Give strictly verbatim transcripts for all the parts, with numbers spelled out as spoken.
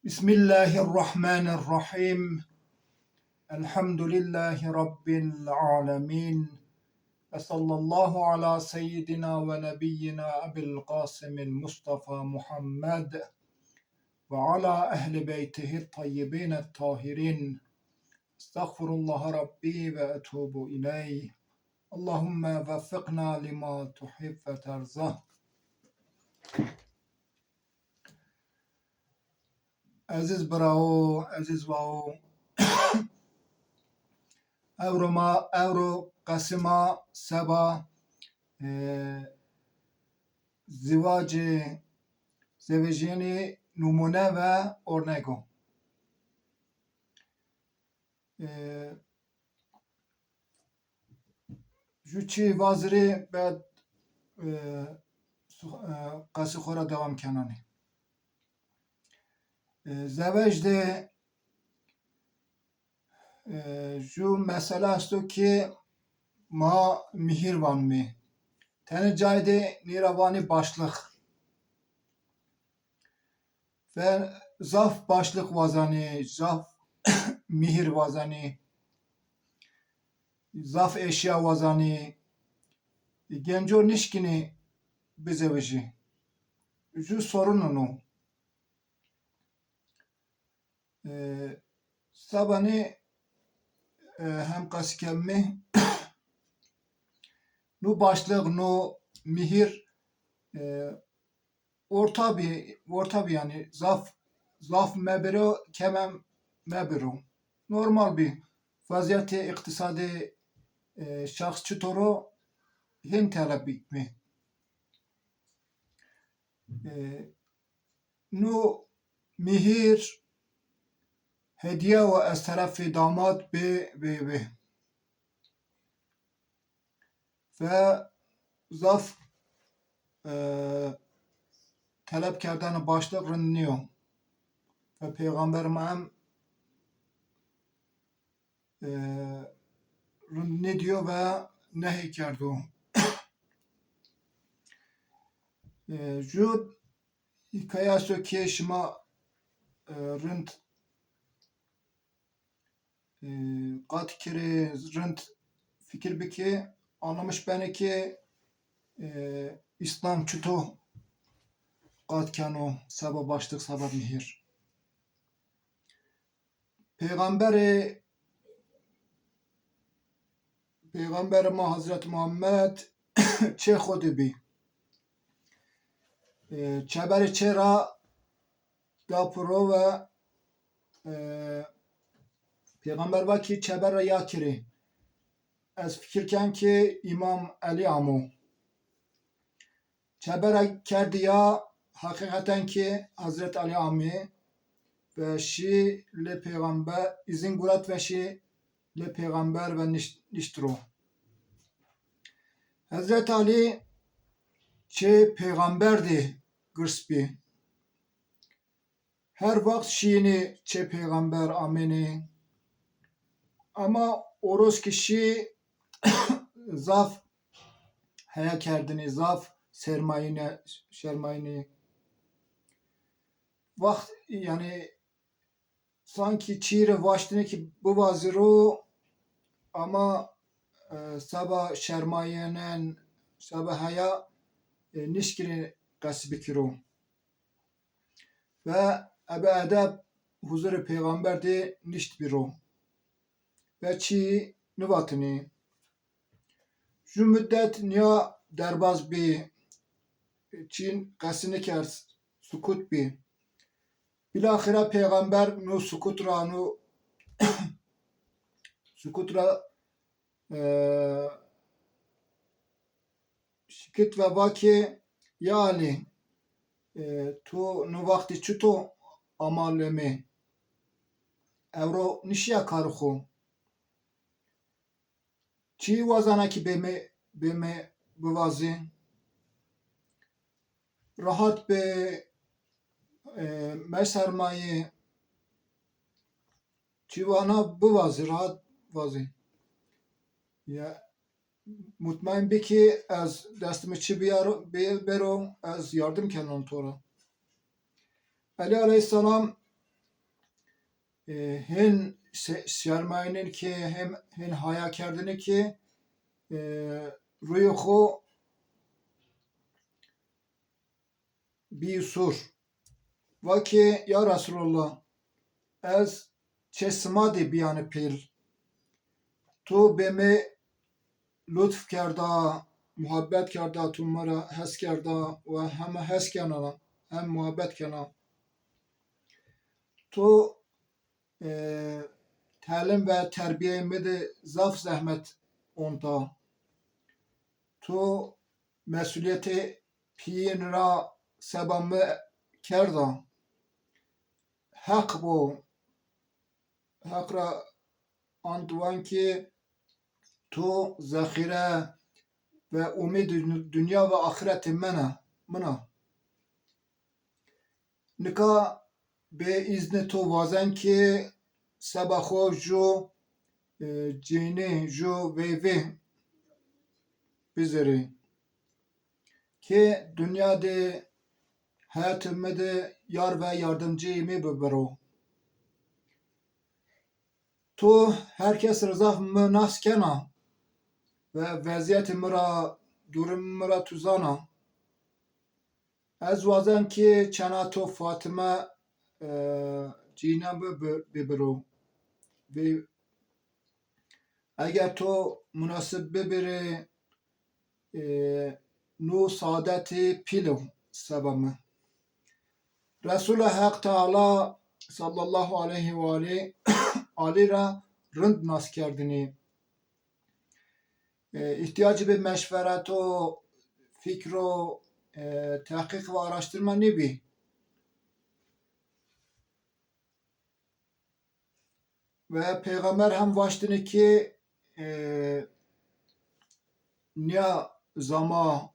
بسم الله الرحمن الرحيم. الحمد لله رب العالمين. وصلى الله على سيدنا ونبينا أبي القاسم المصطفى محمد وعلى أهل بيته الطيبين الطاهرين. أستغفر الله ربي وأتوب إليه. اللهم وفقنا لما تحب وترضى. Ezîz birawo, ezîz wawo. Ewro ma, ewro qesê ma seba, e, zîwacê, zewejîyenî numûne ve ornego. E, Ju çî vazirî bed, e, su-, e, qesî xo ra dewam kenanî. E, zewec de, e, ju mesele esto ki ma mihîr vanmî. Tenê cayê de nî ra vanî başlix. Ve zaf başlix wazanî, zaf mihîr wazanî, zaf eşya wazanî. Genco nişkinî bizewejî. Ju sorunun o. E, sebanî, e, hem qesî kemî. Nu başlix, nu mihîr, e, orta bî, orta bî yanî zaf, zaf mebiro, kemem mebiro. Normal bî. Vazîyetê îqtîsadê, e, şexs çitor o hên teleb bî. E, nu mihîr hediye wa ez terefê damad bê veyvê. Ve zaf, e, teleb kerdene başlix rind nîyo. Ve Peyxamber ma hem, e, rind nêdîyo ve nehy kerdo. E, ju hîkaye esto ki şima, e, rind, e, qat kirê, rind fikir bikê, anlamiş benê ki, e, Îslam çito qat keno seba başlix, seba mihîr. Peyxamberê, Peyxamberê ma Hezret Muhammed çê xo de bî. E, çeberê çê ra da piro ve, e, Peyxamber va ki çeber ra ya kirê. Ez fikir ken ki Îmam Elî amo. Çebera kerdî ya, heqîqeten kî Hezret Elî amî ve şî lê pêxember, îzin guret ve şî lê pêxember ve nişt-, nişt ro. Hezret Elî çê pêxember de girs bî. Her wext şîyênî çê pêxember amênî. Ama oroz ki şî zaf heya kerdinî, zaf sermayîne, şermayînî. Wext, yanî, sankî çî rê waştine ki bivazî ro, ama, e, seba şermayenen, seba heya, e, nişkirî qesî bikiro. Ve ebe edeb huzurê pêxember de nişt bîro. Ve çî nivatinî. Ju mudet nîya derbaz bî, çî qesî nikerd, sukut bî. Bilaxire pêxember no sukut ra, no sukut ra, e, şikit ve va ki, ya Elî, e, to no wextî çito ama lê mi? Ewro nişîya karê xo. Çî wazena ki bê mi, bê mi bivazî? Rahat bê, e, mesermayî. Çî wana bivazî, rahat vazî. Ya, mutmaîn bî ki ez destê mi çi biyaro, bi-, bero, ez yardim kenon to ra. Elî aleyhîsselam e, hên se-, sermayînên kî hên, hên haya kerdinî kî, e, rûyê xo bî sûr. Va kî, ya Resulallah, ez çê sima de bîyane pîl. Tu bê mi lutf kerda, muhabbet kerda, tu mi ra hes kerda û hema hes kena, hem muhabbet kena. Tu, e, telim ve terbîyeyê mi de zaf zehmet onta. Tu mesulîyetê pîyîn ra seba mi kerda. Heq bo. Heq ra ant van kî tu zexîre ve umîd dinya ve axîretê min a, min a. Nika bê îznê to wazen kî seba xo ju, e, cênî, ju veyvî bizirî. Kî dinya de heyatê mi de yar ve yardimcîyê mi bibiro. Tu her kes ra zaf mi nas kena ve vezîyetê mi ra, durumê mi ra tu zana. Ez wazen kî çêna to Fatime, e, cîna mi bi-, bibiro. Ve eger to munasib bibirî, e, no saadetî pîl o seba mi. Resûla Heq Teala sallallahu aleyhi ve alî, alî ra rind nas kerdinî. E, îhtîyacî bi meşvereto, fikro, e, tehqîq ve araştirma nêbî. Ve Peyxamber hem vaştine ki, e, nia zama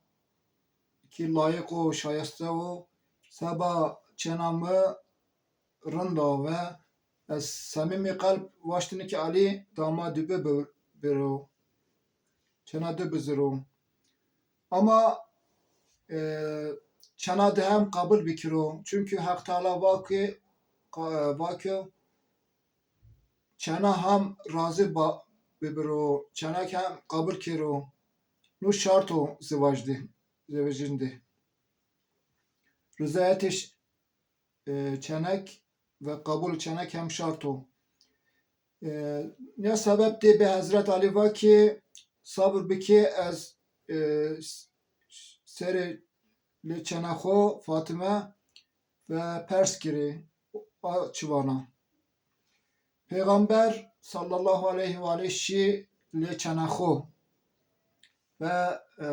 ki layiq o, şayeste o, seba çêna mi rind a ve ez semîmî qelb vaştine ki Elî dama dibi bi-, biro, çêna di biziro. Ama, e, çêna di hem qebul bikiro. Çunkî Heq Teala va ki, qa-, va ki, çêna hem razî ba-, bibiro, çêna ki hem qebul kero. No şart o zivaj di, zewecin di. Rizayetê ş-, e, çênek ve qebul çênek hem şart o. E, ne sebeb de bi Hezret Elî va ki, sabir biki ez, e, s-, serê lê çêna xo Fatime ve pers kirî, a çi vana. Peyxamber sallallahu aleyhi ve aleyh şî lê çêna xo ve, e,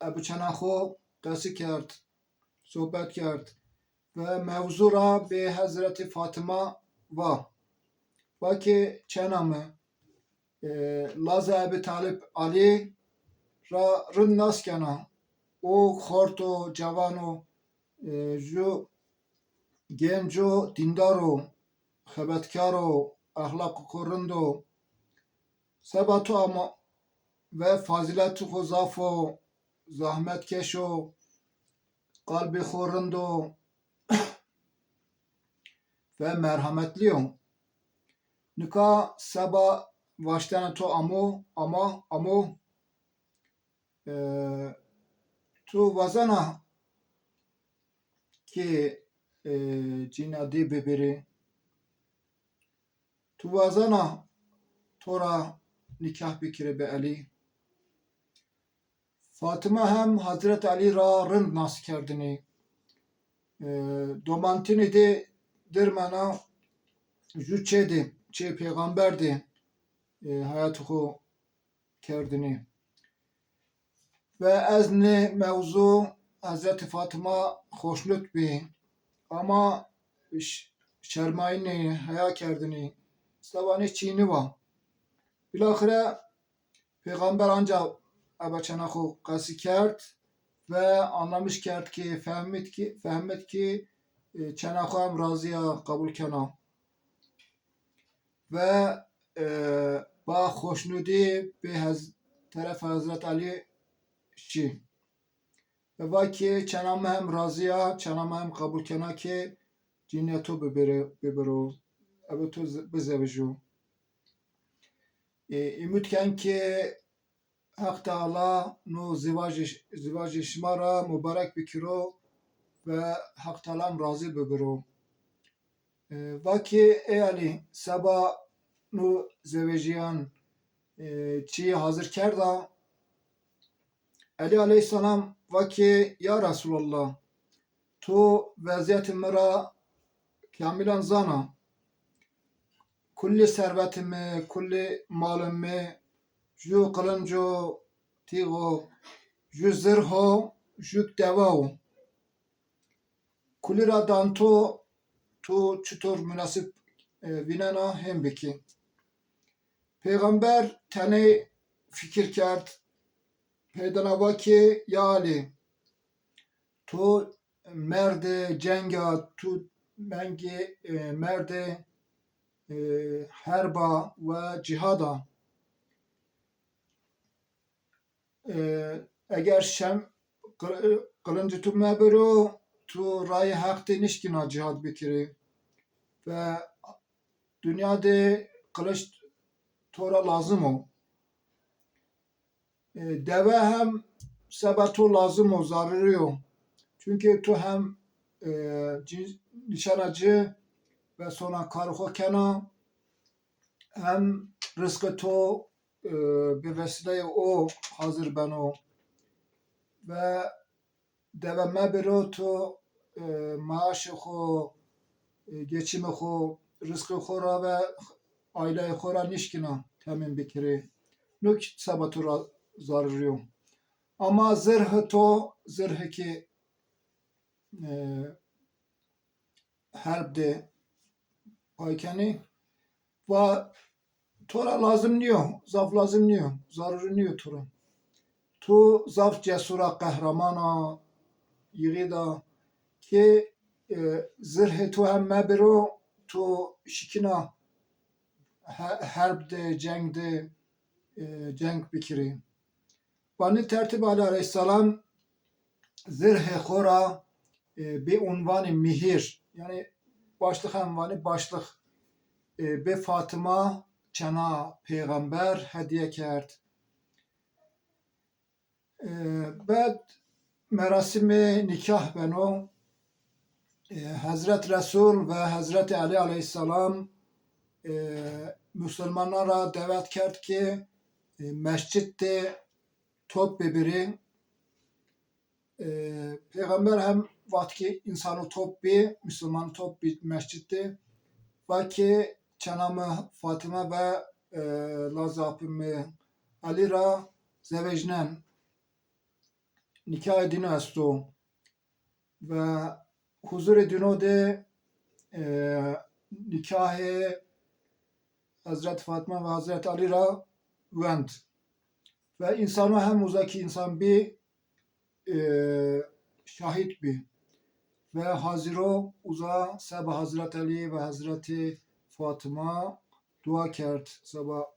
ebi çêna xo qesî kerd, sohbet kerd ve mewzu ra bi Hezretî Fatima va. Va ki çêna mi, e, lazê Ebi Talib Elî ra rind nas kena. O xort o, cewan o, e, ju genc o, dîndar o, xebetkar o, exlaqê xo rind o. Seba to ama ve fazîletê xo zaf o, zahmetkeş o, qalbê xo rind o ve merhametlî yo. Nika seba vaştena to amo, ama, amo, e, tu wazena ki, e, cîna dî bibirî. Tu wazena to ra nîkah bikirê bi Elî. Fatime hem Hezret Elî ra rind nas kerdinî. E, domantinî de dirmena ju çê de, çê pêxamber de, e, heyatê xo kerdinî. Ve ez nê mewzu Hezretî Fatima xoşnut bî. Ama ş-, şermayînî, heya kerdinî. Seba nê çî nîva. Bilaxire Peyxamber anca eba çêna xo qesî kerd ve anlamiş kerd ki, fehmit ki, fehmit ki, e, çêna xo hem razî ya, qebul kena. Ve, e, ba xoşnudî bi hez-, terefê Hezret Elî şî. Ve va ki, çêna mi hem razî ya, çêna mi hem qebul kena ki cînîya to bibirê, bibiro. to zi-, bizewijo. E, umut ken ki Heq Teala no zîvajê, zîvajê şima ra mubarek bikiro ve Heq Teala razî bibiro. E, va ki, ey Elî, seba no zewejîyan, e, çî hazir kerda? Elî aleyhîsselam va ki, ya Resulallah, to vezîyetê mi ra kamîlan zana. Kullî servetê mi, kullî malê mi, ju qilinco, tîxo, ju zirho, ju dewa o. Kulî ra dan to, to çitor munasib, e, vînena hên bikî. Peyxamber tenê fikir kerd, pey dana va ki, ya Elî, to merdê ceng a, to mengê, e, merdê, e, herb a ve cîhad a. E, eger şem qi-, qilincê to mebiro, to rayê Heq de nişkîna cîhad bikirî. Ve dinya de qilic to ra lazim o. E, deve hem seba to lazim o, zarurî yo. Çunkî to hem, e, ci-, nîşana ci ve sona karê xo kena, hem rizqê to, e, bi vesîleyê o hazir beno. Ve deve mebiro to, e, maaşê xo, e, geçimê xo, rizqê xo ra ve aîleyê xo ra nişkîna temîn bikirî. No kî seba to ra zarurî yo. Ama zirhê to, zirhê ki, e, herb de pay kenî, va to ra lazim nîyo, zaf lazim nîyo, zarurî nîyo to ra. To zaf cesur a, qehreman a, yiğit a ki, e, zirhê to hem mebiro, to şikîna he-, herb de, ceng de, e, ceng bikirî. Vanî tertîb Elî aleyhîsselam zirhê xo ra, e, bi unvanê mîhîr, yanî başlix hem vanî başlix, e, bi Fatima çena peyxamber hedîye kerd. E, bed merasîmê nîkah beno. E, Hezret Resul ve Hezret Elî aleyhîsselam, e, musulmanan ra dewet kerd ki, e, mescid de top bibirî. E, Peyxamber hem wextî ki însano top bî, musulman top bî mescid de, va ki çena mi Fatime ve, e, lazê apê mi Elî ra zewecnen. Nîkahê dîno esto. Ve huzurê dîno de, e, nîkahê Hezret Fatime ve Hezret Elî ra wend. Ve însano hem uza ki însan bî, e, şahît bî. Ve haziro uza seba Hezret Elî ve Hezretê Fatime dua kerd seba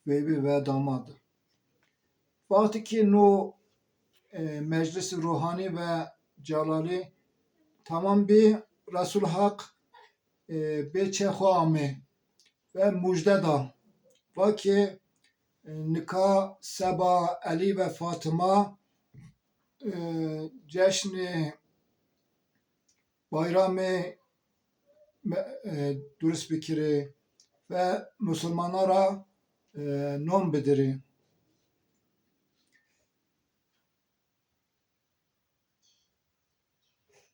veyvî ve damad. Wextî ki no, e, meclisî ruhanî ve celalî tamam bî, Resul Haq, e, bê çê xo amê ve mujde da. Va ki, e, nika seba Elî ve Fatime, e, ceşnê bayramê me-, e, durust bikirî ve musulmanan ra, e, non bidirî.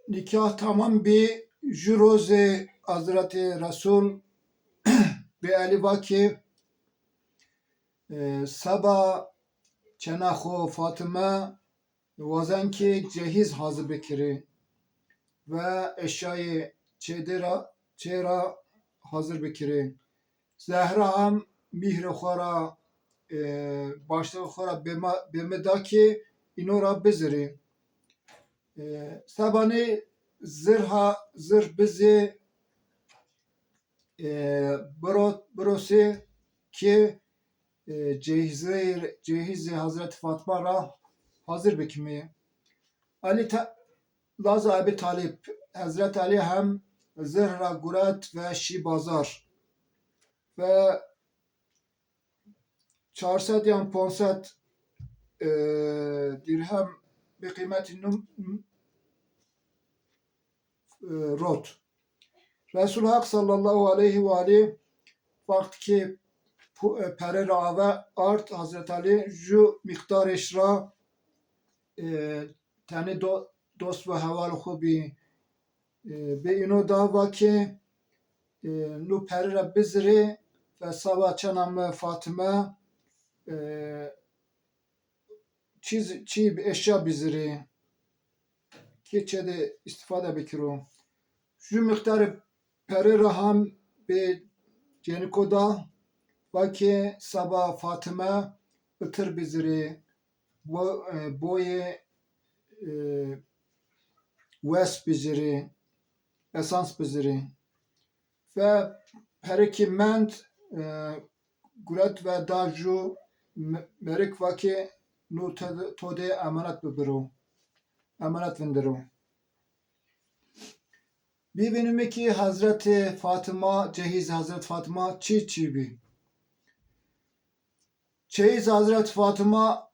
Nîkah tamam bî, ju rozê Hezretê Resul bi Elî va ki, e, seba çena xo Fatime wazen ki cehîz hazir bikirî ve eşyayê çê de ra, çê ra hazir bikirî. Zehra hem mîhrê xo ra, e, başlixê xo ra bê ma, bê mi da ki îno ra bizirî. E, sebanî zirha, zirh bizî, e, biro-, birosî ki, e, cehîzê, cehîzê Hezret Fatma ra hazir bikimî. Elî ta-, lazê Ebî Talîb, Hezret Elî hem Zirh ra guret ve şî bazar. Ve çar sed yan ponc sed, e, dirhem bi qîmetî num, e, rot. Resul Haq sallallahu aleyhi ve aleyh vaxt ki pu-, e, pere ra ave ard, Hazret Ali ju miqdarêş ra, e, tenê do-, dost ve hewal xu bî, e, bê îno da va ki, e, nu pere ra bizirê ve saba çena mi Fatime, e, çîz, çî eşya bizirê ki çê de îstîfade bikiro. Ju miqdarê pere ra ham bê cêniko da, va ki saba Fatime itir bizirê, bo-, e, boyê, e, wes bizirê, esans bizirê. Ve pere ki mend, e, guret ve da ju me-, merik, va ki nu te-, to de emanet bibiro, emanet vindiro. Bivînime ki Hazretî Fatima, cehîz Hazret Fatima çi çi bî. Çeyiz Hazret Fatima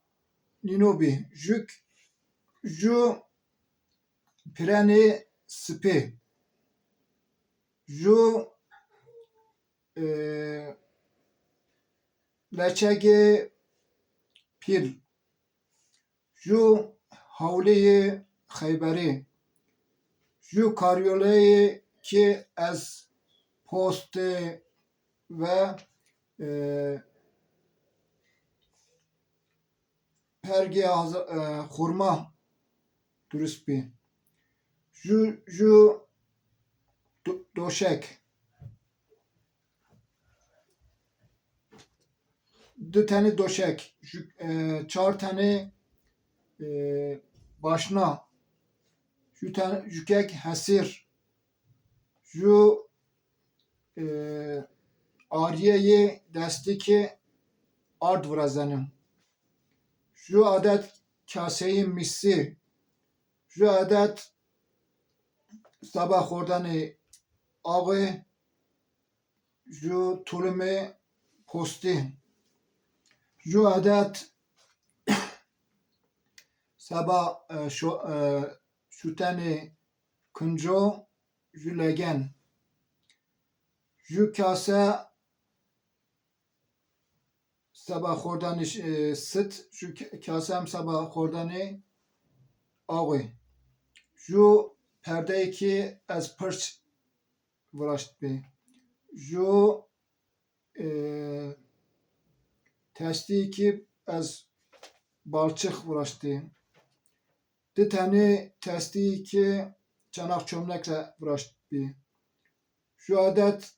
nîno bî. Ju, ju pirenê sipê. Ju, e, leçegê pîl. Ju hawleyê Xeyberî. Ju karyoleyê ki ez postê ve, e, pergê haz-, e, xurma durust bî. Ju, ju do-, doşek. Di tenê doşek, ju-, e, çar tenê, e, başna, ju ten-, jukek hesîr, ju, e, arîyeyê destî ki ard virazenî, ju adet kaseyê mîsî, ju adet seba xordanê axê, ju tulumê postî, ju adet seba, e, şo-, e, şutenê kinco, ju legen, ju kase seba xordanê, e, sit, ju ke-, kase hem seba xordanê axê. Ju perdeyê ki ez pirç viraştbî. Ju, e, testî ki ez balçix viraştî. Di tenê testî ki çanax çomnek ra viraştbî. Ju adet,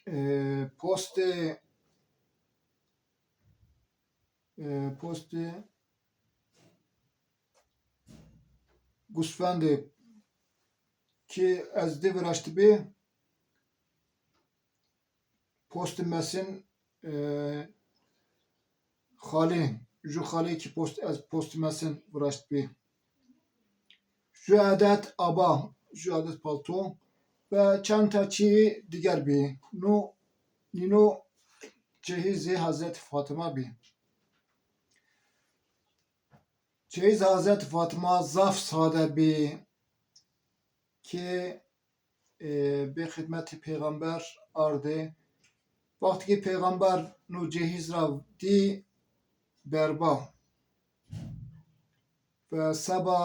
e, postê, e, postê gusfendê ki ez di viraştibî, postê mesin, e, xalî, ju xalî ki post, ez postê mesin viraştbî. Ju adet aba, ju adet palto ve çend ta çî diger bî. No, nîno cehîzê Hazretî Fatima bî. Cehîz Hazretî Fatima zaf sade bî ki, e, bê xidmetî pêxember ardê. Wextî ki pêxember no cehîz ra dî, berba. Ve seba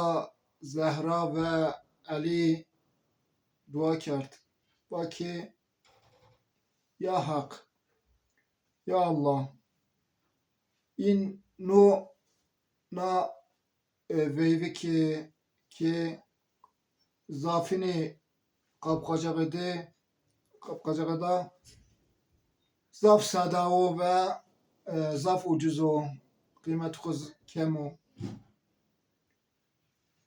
Zehra ve Elî dua kerd. Va ki, ya Heq, ya Allah, în no na, e, veyvike ke zafînî qapqacaxê de, qapqacaxê de zaf sada o ve, e, zaf ucuz o, qîmetê xo z-, kem o.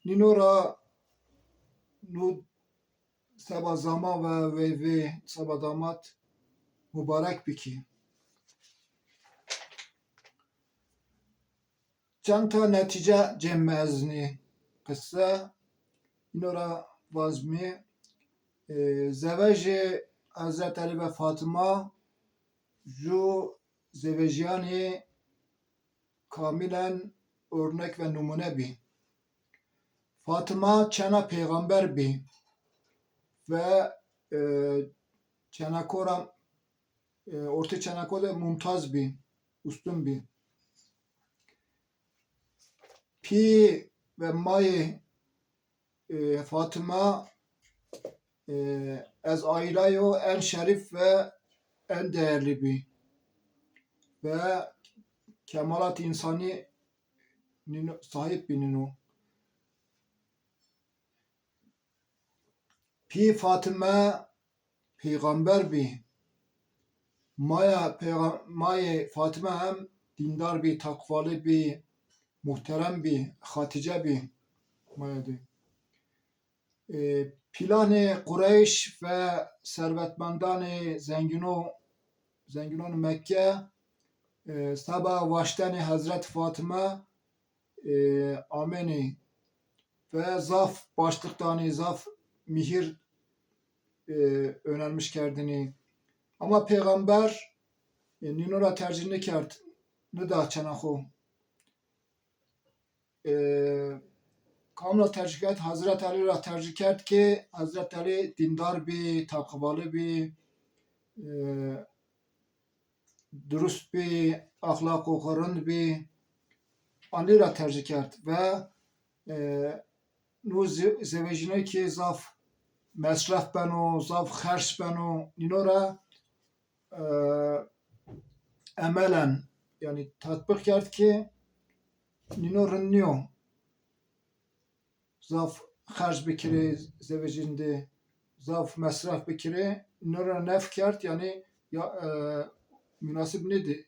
Nîno ra nu seba zama ve veyvê seba damat mubarek bikî. Çend ta netîce cem mi ez nî qise, îno ra vazmî. E, zewejê Hezret Elî ve Fatima ju zewejîyanê kamîlen ornek ve numune bî. Fatima çena peyxamber bî ve, e, çeneko ra, e, ortê çeneko de mumtaz bî, ustun bî. Pî ve mayê, e, Fatima, e, ez aîlayo en şerîf ve en değerli bî ve kemalat însanî nîno, sahîb bî nîno. Pî Fatime peyxamber bî. Maya peyxa-, mayê Fatime hem dîndar bî, taqvalî bî, muhterem bî, Xatîce bî. Maya de. E, planê Qureyş ve servetmendanê zengîno, zengînonê Mekke, e, seba waştenê Hezret Fatime, e, amenî ve zaf başlix danî, zaf mîhir, e, önermiş kerdinî. Ama peyxamber, e, nîno ra tercîh nêkerd, nida çena xo. E, kam ra tercîh kerd? Hezret Elî ra tercîh kerd ki Hezret Elî dîndar bî, taqvalî bî, e, durust bî, axlaqo xo rind bî. Anî ra tercîh kerd ve, e, no ze-, zewejîne ki zaf mesref beno, zaf xerc beno, nîno ra, e, emelen, yanî tatbîq kerd ki nîno rind nîyo. Zaf xerc bikirê zewecîn de, zaf mesref bikirê, nîno ra nef kerd, yanî ya, e, munasib nêdî.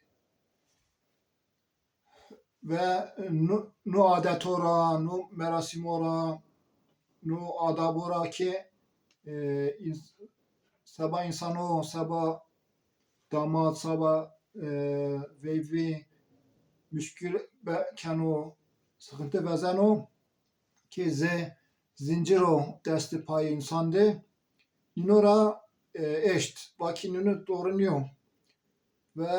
Ve no, no adeto ra, no merasîmo ra, no adabo ra ki, e, îns-, seba însano, seba damad, seba, e, veyvî muşkil be-, keno, sıkıntı vezeno ki zê zinciro destî payê însan de, nîno ra, e, eşt, va ki nîno doğru nîyo. Ve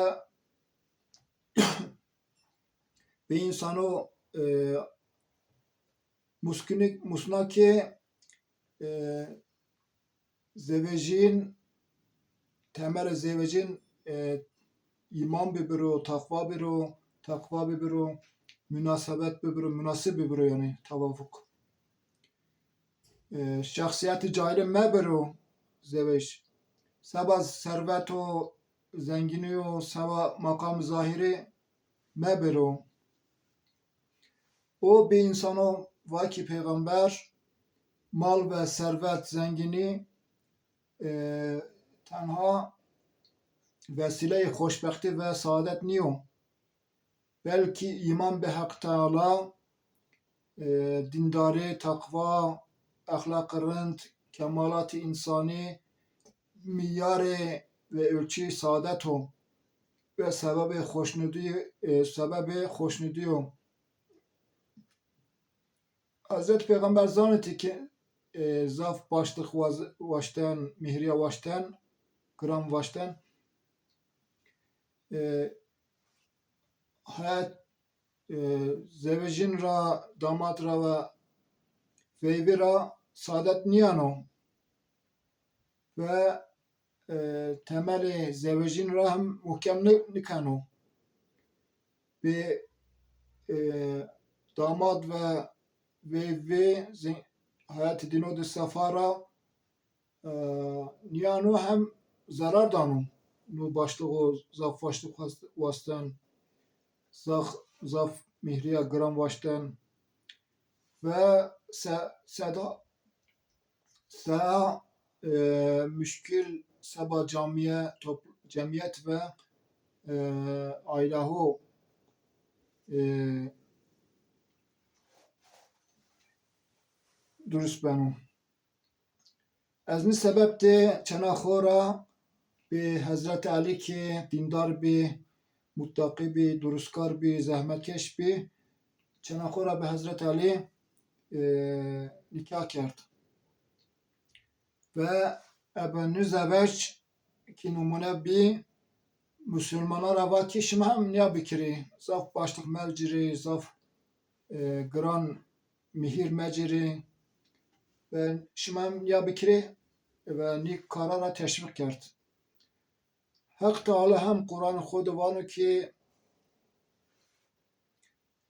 bi însano, e, muskini-, musna ki, e, zewecîn, temelê zewecîn, e, îman bibiro, taqva biro, taqva bibiro, munasebet bibiro, munasib bibiro, yanî tewafuk. E, şexsîyetî cahîlî mebiro zewec. Seba serveto, zengînîyo, seba maqam zahîrî mebiro. O bi însano va ki peyxamber, mal ve servet, zengînî, e, tenha vesîleyê xoşbextî ve saadet nîyo. Belkî îman bi Heq Teala, e, dîndarî, taqva, exlaqî rind, kemalatî însanî, mîyarê ve ölçüyê saadet o ve sebebê xoşnudî, e, sebebê xoşnudî yo. Hezret Peyxamber zanitî ki, e, zaf başlix waz-, waşten, mîhrîya waşten, giran waşten, e, hayat, e, zewecîn ra, damat ra ve veyvî ra saadet nîyeno ve, e, temelê zewecîn ra hem muhkem ni-, nikeno. Bi, e, damad ve veyvî zî hayatê dîno de sefa ra, e, nîyano hem zerar dano. No başlixo zaf başlix wast-, wasten, zaf, zaf mîhrîya giran waşten ve se-, seda, sea, e, muşkil seba camiye, topl-, cemiyet ve, e, aylahu, e, durust beno. Ez nî sebeb de çena xo ra bi Hezret Elî ki dîndar bî, muttaqî bî, durustkar bî, zehmetkeş bî, çena xo ra bi Hezret Elî, e, nîkah kerd. Ve ebe nû zeveç kî numune bî, musulmanan ra va kî şima hem nîya bikirî. Zaf başlix mecirî, zaf, e, giran mihîr mecirî. Ve şima hem nîya bikirî ve nî kara ra teşvîq kerd. Heq Teala hem Quranê xo de vano kî,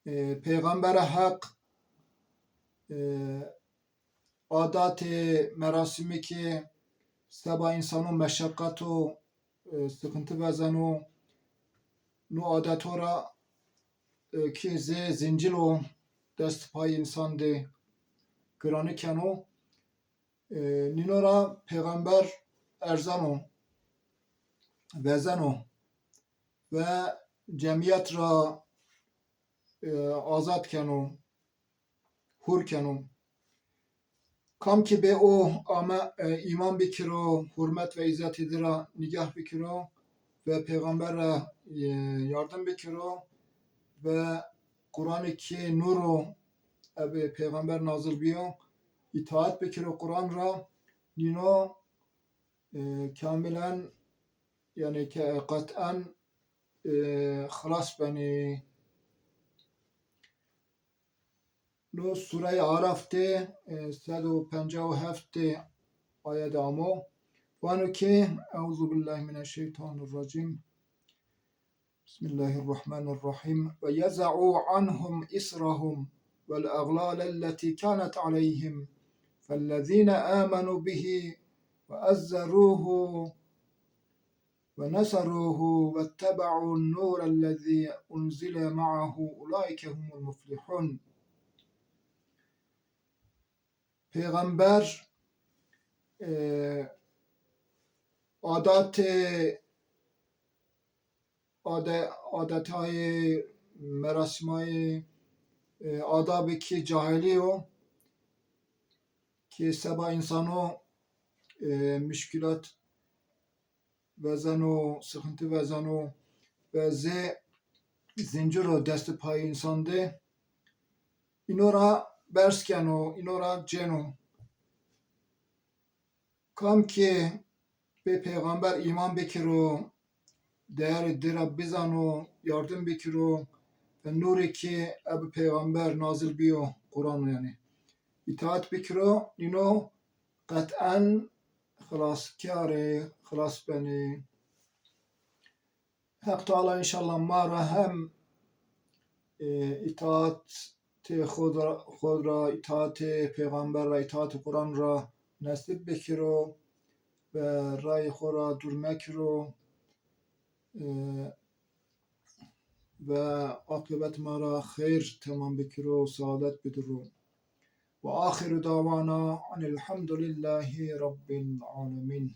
e, Peyxambera Heq, e, adatê merasimî kî seba însano meşeqet o, e, sıkıntı vezeno, no adeto ra, e, kî zê zincil o, dest pay însan de giranî keno. E, nîno ra Peyxamber erzeno, vezeno ve cemîyet ra, e, azad keno, hur keno. Kam ki bê o ame, e, îman bikiro, hurmet ve îzzetî di ra nîgah bikiro ve Peyxamber ra, e, yardim bikiro ve Quranî ki nûr o, ebe Peyxamber nazil biyo, îtaat bikiro Quran ra, nîno, e, kamilen, yanî ke-, qet'en, e, xilas benî. No Sureyê Araf de, e, sed û penca û heft de ayet amo. Vano ki, Euzu billahi mineşşeytanirracim. Bismillahirrahmanirrahim. Ve yeza'u anhum israhum vel aglal elleti kanet aleyhim. Fellezine amenu bihi ve azzeruhu ve nesaruhu vettebe'un nurellezî unzile ma'ahu ulaike humul muflihun. Peyxamber, e, adatê, ade-, adetayê, merasimay, e, adabê ki cahilî yo, ki seba însano, e, muşkîlat vezeno, sıkıntı vezeno ve zê zincir o dest payê însan de. Îno ra berz keno, îno ra cêno. Kam ki bê peyxamber îman bikiro, değerê di ra bizano, yardim bikiro ve nûrê ki ebe peyxamber nazil biyo, Quran yanî, îtaat bikiro, nîno qet'en xilaskarê, xilas benê. Heq Teala înşallah ma ra hem, e, îtaatê xo ra, xo ra, îtaatê peyxamber ra, îtaatê Quran ra nesîb bikiro ve rayê xo ra dûr mekiro, e, ve aqibet ma ra xeyr temam bikiro, saadet bidiro. Ve axiru davana enilhamdulillahî rabbil alemin.